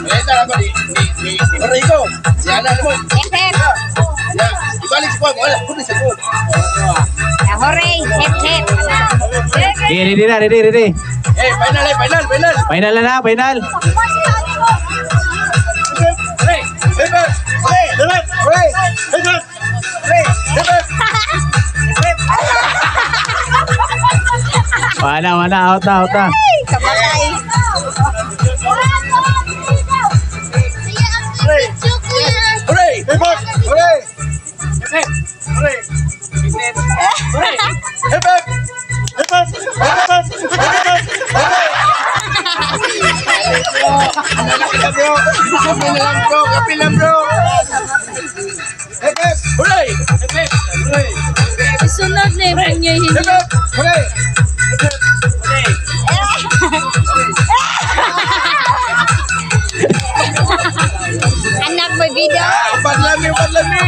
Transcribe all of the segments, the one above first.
Ito ako ni ni ni ni Rico. Siya na mo. Hep hep. Ya, ibalik sa kuwan. Wala, kundi sa kuwan. Hooray! Hep hep. Okay, ready na, ready, ready. Eh, final eh, final, final. Final na na, final. Hooray! Hep hep! Hooray! Hep hep! Hooray! Hep hep! Hooray! Hep hep! Wala, wala, out na, out na. Ay, kamatay. Hooray! Hep hep! Hooray! Hep hep! Hooray! Hooray! Hep hep! Hep hep! Hep hep! Hep hep! Hooray! Bro, kape na lang bro, kape lang bro. Hep hep! Hooray! Hep hep! Hooray! Sunod na yung panyahin. Hep hep! Hooray! Hep hep! Hooray! Anak mo video. Upadlami, upadlami!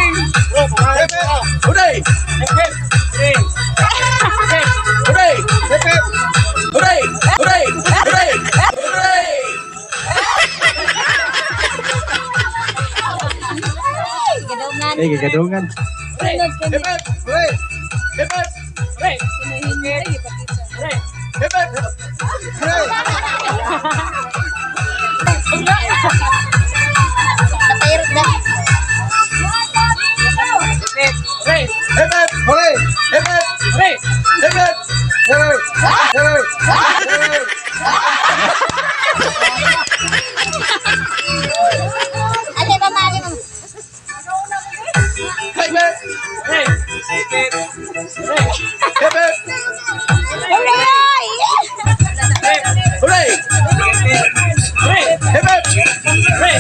Hep hep! Hooray! Hep hep! Hooray! Hep hep! Hooray! Hep hep! Hooray! Hooray! Hooray! Hooray! Gadungan. Eh, gagadungan. Sunod ka Hep hep! Hooray! Hep hep! Hooray! Hooray! Hep hep! Hooray! Napayro na. Hooray! Hep hep! Hooray! Hep hep! Hooray! Hep hep! Hooray! Hooray! Hooray! Ali ba mali mo? Hep hep! Hooray! Hep hep! Hooray! Hooray! Hooray! Hooray! Hep hep! Hooray!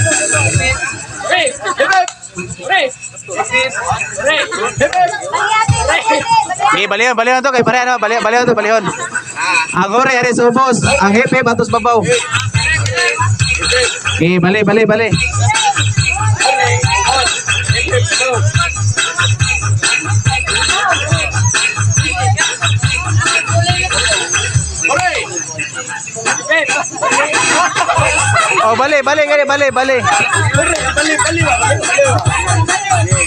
Hooray! Hep hep! Hooray! Hooray! Hep hep! Okay, baliyon, baliyon to kay pare ano, baliyon, baliyon to, baliyon. Ang hooray ari sa ubos, ang hep hep atos babaw. Okay, bali, bali, bali. Hooray! Oh, bali, bali, gani, bali, bali. Hooray! Bali, bali ba? Bali, bali ba?